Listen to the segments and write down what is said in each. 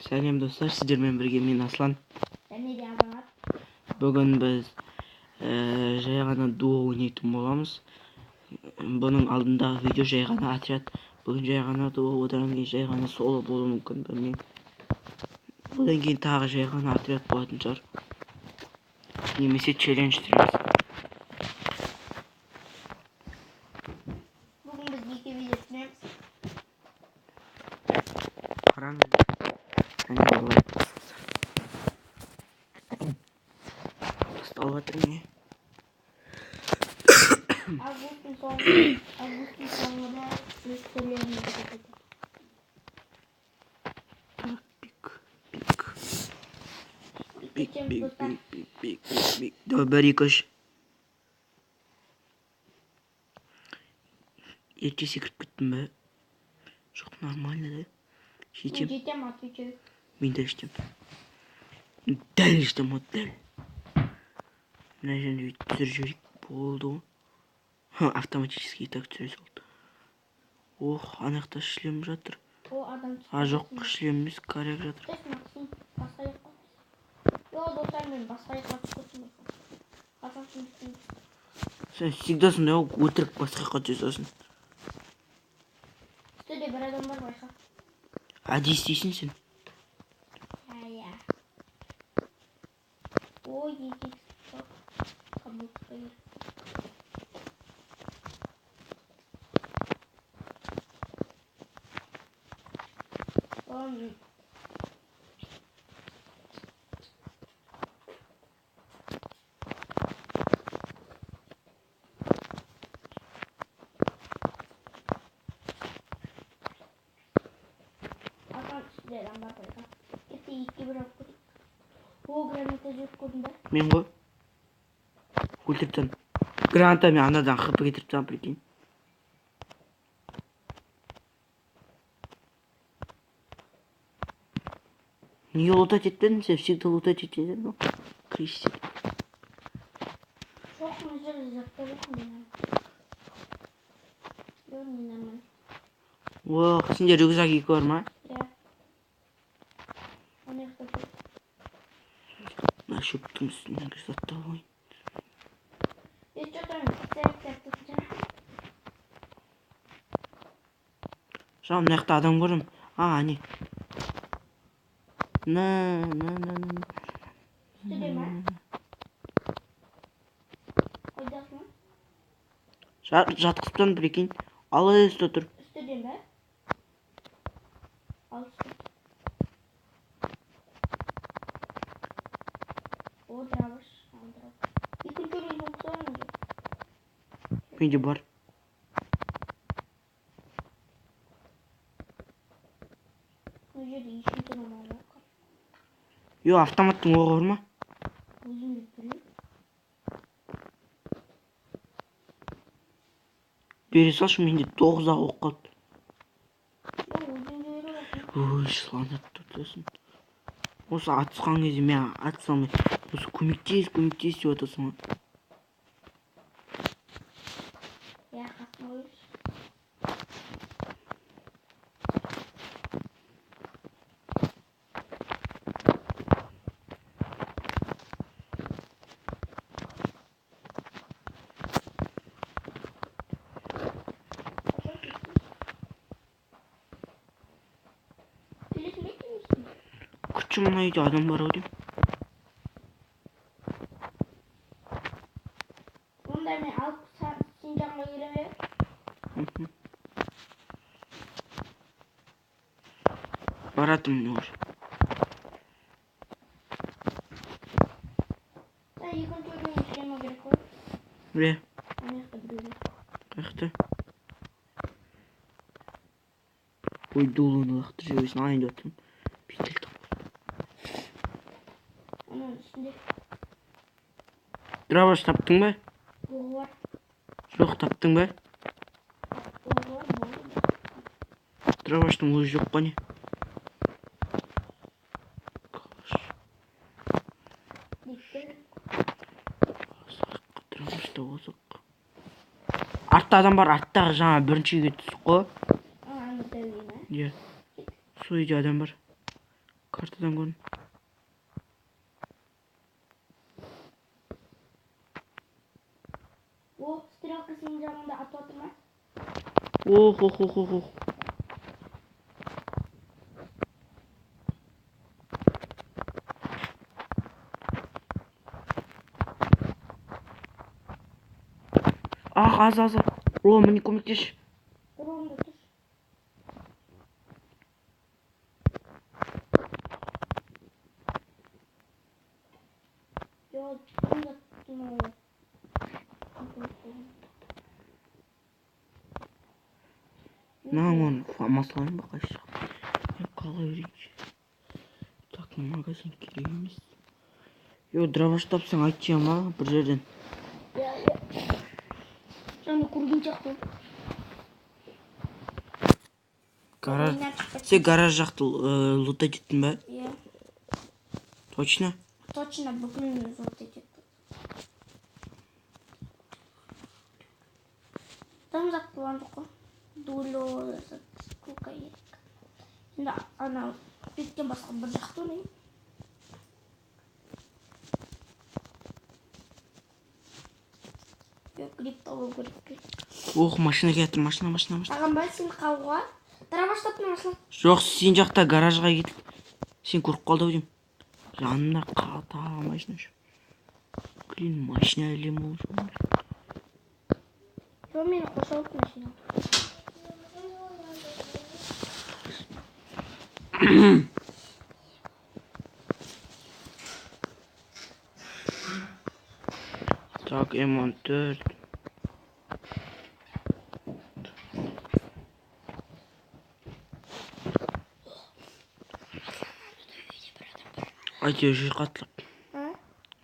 Сәлем достар, сіздермен бірге мен Аслан. Және де Азамат. Бүгін біз жай ғана дуо ойнайтын боламыз. Бұның алдындағы видео жай ғана отряд. Бүгін жай ғана дуо, одан кейін жай ғана соло болуы мүмкін, білмеймін. Одан кейін тағы жай ғана отряд болатын шығар. Немесе челлендж түсіреміз. Бүгін біз екі видео түсіреміз. Қараңыз. Және де лайк басыңыздар. Басталып жатыр міне. Августтың соңында өз түрлерін көрсетеді. Так, пик, пик. Пик, Кетеміз, пик, достар. пик, пик, пик, пик, пик. Давай, бір, екі, үш. Ерте секіріп кеттім бе? Жоқ, нормально да. Мен Жетем. жетем, отвечаю. Мен де жетем. Дәл жетем ғой, дәл. Мына жерде өйтіп түсіріп жіберейік. Болды ғой. Ха, автоматически так түсіре салды. Ох, ана жақта шлем жатыр. О, адам түсті. А, жоқ, шлем емес, коряк жатыр. Түс, Максим, басқа жаққа түс. Йо, достар, мен басқа жаққа түсіп кеттім. Қазақтың үстіне түстім. Сен всегда сондай ғой, өтірік басқа жаққа түсе саласың. Үстіде бір адам бар, байқа. Әдейі істейсің сен. Иә. Ой, екі икс жоқ. Қабыл керек. Ой, Адам үстінде адам бар, байқа. Кетті, екіге бір алып көрейік. О, граната жеп көрдің бе? Мен ғой. Өлтіріп тастадым. Гранатамен анадан хп кетіріп тастадым, прикинь. Неге лутать етпедің сен? Всегда лутать ететін ғой. Кристи. Жоқ, мына жерде заттар жоқ мен. Жоқ, мен нормально. Ох, сенде рюкзак екі бар ма? Иә. Ана жақта тұр. Мына шөптің үстінен бір зат тауып алайын. Е, что-то мен пистолет сияқты жаңа. Жаңа мына жақта адам көрдім. А, әне. На, на, на, на. Үстіде ме? Қайдасың? Жатқызып тастадым, прикинь. Алыста тұр. Үстіде ме? Алыста. О, дробаш. А, дробаш. Екінші уровень соғысы бар менде. Менде бар. Мына жерде ешкім тұрмаған жоқ. Йо, автоматтың оғы бар ма? Өзім де білмеймін. Бере салшы, менде 9 ақ оқ қалды. Йо, өзің де беріп аласың. Ой, жыланып тұрсың. Осы атысқан кезде мен атыса алмай, осы көмектес, көмектес деп жатасың ғой. Иә, қасыма қойшы. Келесің бе, келмейсің бе? Күтші, мына үйде адам бар ау деймін. Онда мен алып сен жағыңа келе бе? Мхм. Баратырмын уже. Сен екінші уровень шлемі керек қой. Е, Ана жақта біреу бар. қаяқта? Ой, дулыны лақтырып жібересің, алайын деп жатырмын. Петель тауып. Ананың үстінде Дробаш таптың ба? оғы бар. Жоқ, таптың ба? Оғы бар, болды. Дробаштың өзі жоқ қой не? Бекті. Дробаш тауып. Артта адам бар, арттағы жаңа бірінші үйге түстік қой. Ана дәу үй ме? Иә. Сол үйде адам бар. Картадан көрдім. О, стрелка сенің жағыңда атып жатыр ма? Ох, ох, ох, ох, ох. Ах, аз, аз. О, міне көмектесші. Бір орында тұр. Жоқ, дым зат. Мына оны фамаслайын ба қайсы жақ? Мен қалай берейінші? Так, магазин керек емес. Йо, дробаш тапсаң айтшы ма бір жерден. Иә, иә. Жаңа көрген сияқтымын. Гараж. Ойнап шығып Сен гараж жақты лутать еттің ба? Иә. Точно? Точно, бүкіл лутать еттім. Там зат болған жоқ қой. Дуло, зат, сколько керек. Енді ана беттен басқа бір жақты ойнаймын. Жоқ, грипп алу керек. Ох, машина келатыр, машина, машина, машина. Саған ба сені қалуға? Дробаш таптым, Аслан. Жоқ, сен жақта гаражға кеттік. Сен көріп қалды ау деймін. Жанымда тағы машина жүр. Блин, машина ілем ол жүр. Жоқ, мені қоса алып машина. Так, М14. Әйтеуір жер қаттылап. А?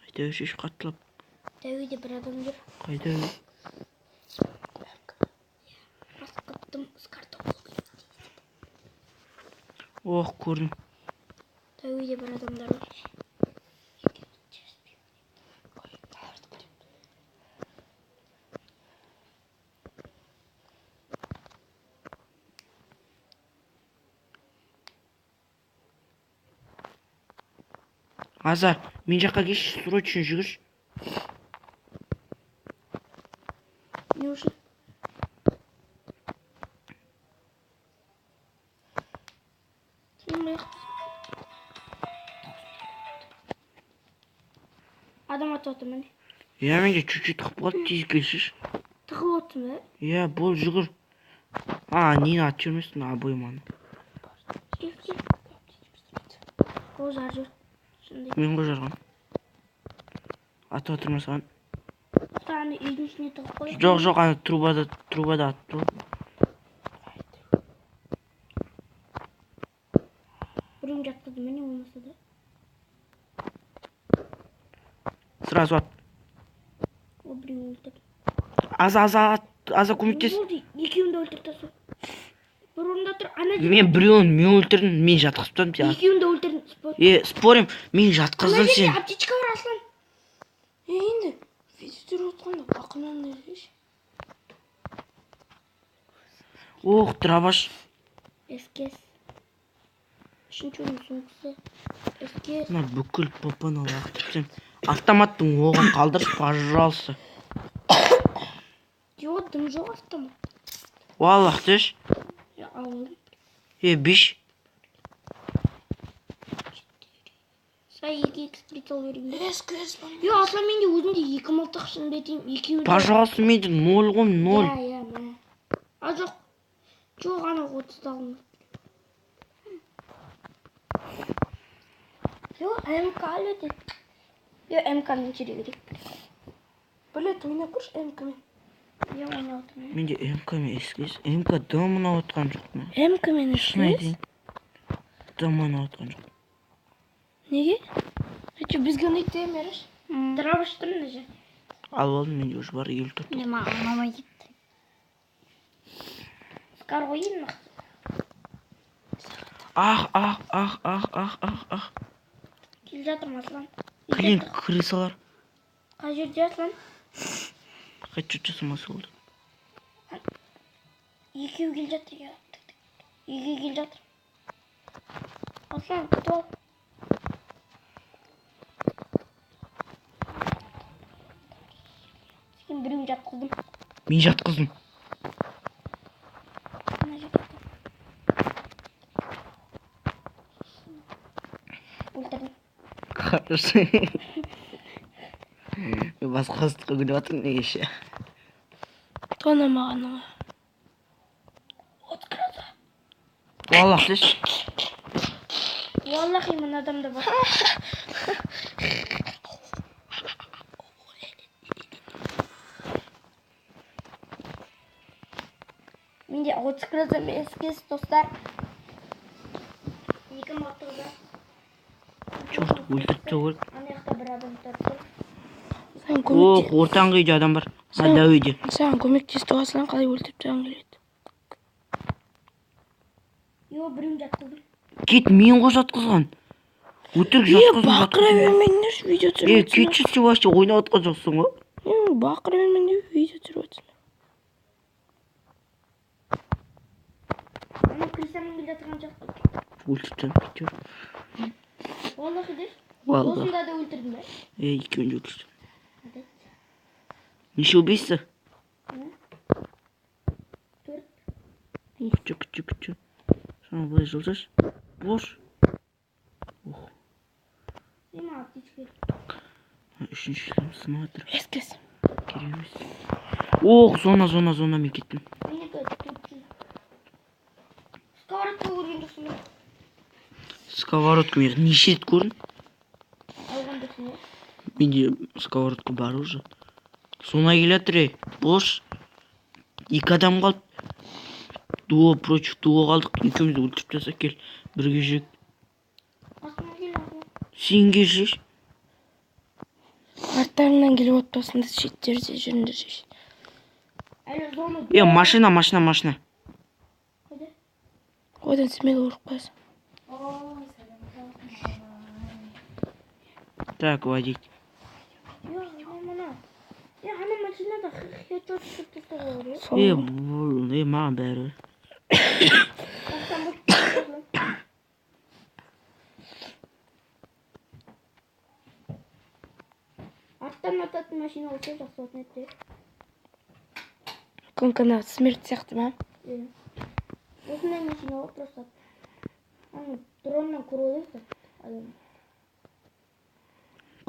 Әйтеуір жер қаттылап. Дәуде бір адам жүр. Қайда? Басқаттым, с карта болу керек. Ох, көрдім. Дәуде бір адамдар бар. Аза, мен жаққа келші, срочно жүгірші. Не үшін? Сен мына жақта. Адам атып отыр міне. Иә, менде чуть-чуть тығып қалды, тез келші. Тығылып отырсың ба? Иә, бол, жүгір. А, нені атып жібермесін, обойманы. Кел, кел. Ол жар жүр. Сондай. Мен ғой жарған. Атып жатыр ма саған? Тоқта, ана үйдің ішіне тығып қой. Жоқ, жоқ, ана трубада атты ғой. Біреуін жатқызды міне болмаса да. Сразу ат. Ол біреуін өлтірді. Аза, аза, ат, аза көмектес. Болды, екеуін де өлтірді тастау. Бір орында тұр, ана жерде. Мен біреуін мен өлтірдім, мен жатқызып тастадым сені. Екеуін де өлтірдім. Спор. Е, спорим, мен Ана жатқыздым жерде сені. аптечка бар, Аслан. Е, енді видео түсіріп отқанда ақырын десейші. Ох, дробаш. Эскес. Үшінші орын соңғысы. Эскес. Мына бүкіл ПП-ны лақтырып тастаймын. Автоматтың оғын қалдыршы, пожалуйста. Жоқ, дым жоқ автомат. Уа, лақтыршы. Я алдым. Е, биш. Сай екі икс прицел берген. СКС бар. Йо, Аслан, менде өзімде екі мылтық, шынымды айтайын, екеуі де. Пожалуйста, менде ноль ғой, ноль. Иә, иә, мә. А, жоқ. Жоқ, анау 30-ды алғым. Йо, МК әлі де. Йо, МК-ның керегі керек. Бір рет ойнап көрші МК-мен. Иә, ойнап отырмын. Менде МК мен СКС. МК дым ұнап отқан жоқ мен. МК-мен Шын айтайын. Дым ұнап отқан жоқ. Неге? Әйтеу бізге ұнайды де, Мереш. Дробаш тұр мына жерде. Алып алдым, менде уже бар 54. Не, маған ұнамай кетті. Скар ғой ең мықты. Ах, ах, ах, ах, ах, ах, ах. Келе жатырмын, Аслан. Блин, крысалар. Қай жерде, Аслан? Хедшот жасамаса болды. Екеуі келе жатыр, иә. Үйге келе жатыр. Аслан, күтіп ал. Жатқыздым. Мен жатқыздым. Ана жерде. Өлтірдім. Хорошо. Мен басқа қызды күліп жатырмын неге ше? Тона маған аға. От гроза. Валлах деші. Валлахи, мына адамда бар. Менде отыз гроза СКС, достар. Екі мылтық бар. Черт, өлтіріп тастау керек. Ана жақта бір адам тұр. Саған Ох, көмекте... ортаңғы үйде адам бар. Ана дәу үйде. Саған көмектесті ғой, Аслан, қалай өлтіріп тастағың келеді? Йо, біреуін жатқыздым. Кет, мен ғой жатқызған. Өтірік Е, жатқыздым. бақыра бермеңдерші, видео түсіріп Е, отырсыңдар. кетші, сен вообще ойнап отқан жоқсың ғой. Е, бақыра бермеңдер, видео түсіріп отырсыңдар. Ана крысамен келе жатқан жоқ. Өлтіріп тастадым, кетші. Валлахи деш. Валлах. Осында да өлтірдім бе? Е, екеуін де өлтірдім. Неше убийство? Төрт. Ух, күтші, күтші, күтші. Соны былай жылжыш. Бош. Ох, Е, маған аптечка керек. үшінші шлем сынып жатыр. СКС. Керек емес. Ох, зона, зона, зона, мен кеттім. Менікі 400. Сковородка көрген жоқсың ба? Сковородка мен неше рет көрдім? Алған жоқсың ба? Менде сковородка бар уже. Зона келе жатыр, ей. Бош. Екі адам қалды. Дуо против дуо қалдық. Екеумізді өлтіріп тастаса, кел. Бірге жүрейік. Қасыма кел, Аслан. Сен келші. Арттарыңнан келіп отпасында шеттерде жүріңдер. Шет. Әлі зона. Е, машина, машина, машина. Қайда? Одан смело ұрып қоясың. Так, водить. Йо, ана мына. Е, ана машинада хедшот түсіп тастауға болады. Сол. Е, бұл, е, маған бәрібір. Аслан, бұл Аслан. Арттан ататын машина болса жақсы болатын еді. Конкана смерть сияқты ма? Иә. Осындай машина ғой просто. Аны дроннан көріп алайық адам.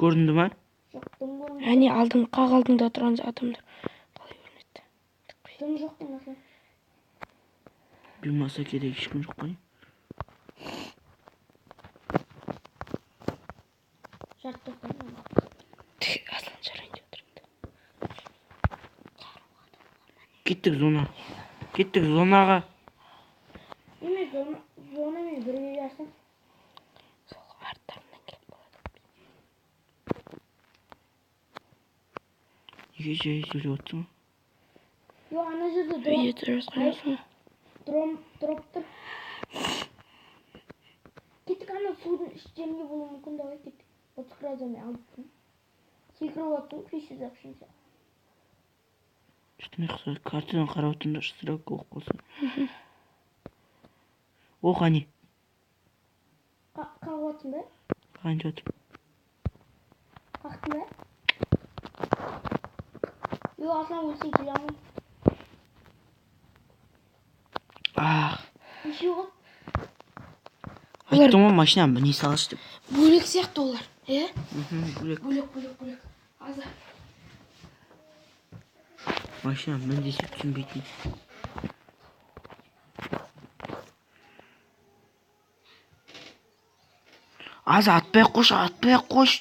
Көрінді ма? Жоқ, дым көрінбейді. Әне алдың, қақ алдыңда тұрған адамдар қалай көрінеді? Дым жоқ екен, Аслан. Бимаса керек ешкім жоқ қой. Жарт тастадым. Тх, Аслан жарайын деп отыр енді. Кеттік зона. Кеттік зонаға. Еме зона, зонамен бірге жарсың. Сол арттарынан келіп қалады. Неге жай сөйлеп отырсың? Йо, ана жерде дрон, Видео түсіріп жатқан жоқсың ба? дрон, дроп тұр. Кеттік, ана судың іштерінде болуы мүмкін, давай кеттік. 30 градусмен алып тұрмын. Секіріп аттым, 500 ақшын. Что-то мен картадан қарап отырмын да, стрелка болып қалса. Ох, әне. Қағып атсың ба? Қағайын жатыр. Қақтың ба? Йо, Аслан, өлсең келе алмаймын. Ах, Нешеу ғой? Олар- айттым ғой машина міне салшы деп. Бөлек сияқты олар. Е? Мхм, бөлек. Бөлек, бөлек, бөлек. Аза. Машина мін десе түсінбейтін. Аз атпай ақ қойшы, атпай ақ қойшы.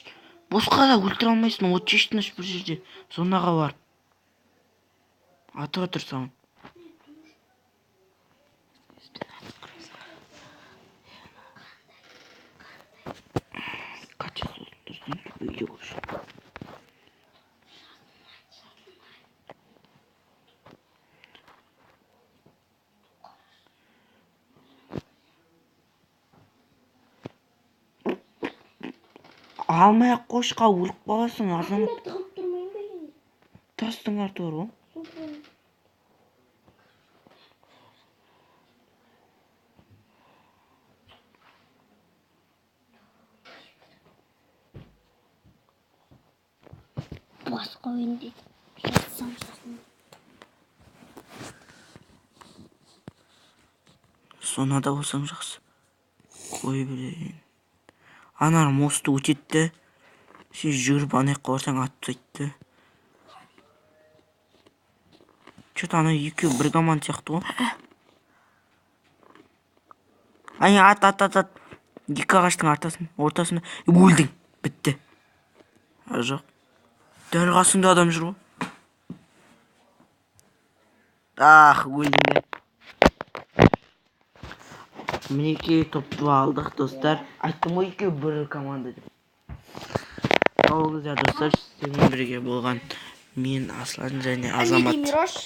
Босқа да өлтіре алмайсың, от шештіңші бір жерде. Зонаға барып. Атып жатыр саған. Качество дұрыс видео көрші. Алмай ақ қойшы, қа өліп қаласың, азамат. Артында тығылып тұрмайын ба енді? Тастың арты бар ғой. Сол көрінеді. Басқа ойын дейді. Болсаң жақсы. Зонада болсаң жақсы. Қой, блин. Ана мостты өтеді де, сен жүгіріп ана жаққа барсаң, атып тастайды да. Че-то ана екеуі бір команда сияқты ғой. Ай, ат, ат, ат, ат. Екі ағаштың ортасында. Өлдің. Бітті. А, жоқ. Дәл қасыңда адам жүр ғой. Ах, өлдің де. Мінекей, топ алдық, достар. Айттым ғой, екеуі бір команда деп. Сау болыңыздар, достар. Сіздермен бірге болған мен, Аслан және Азамат. Мирош.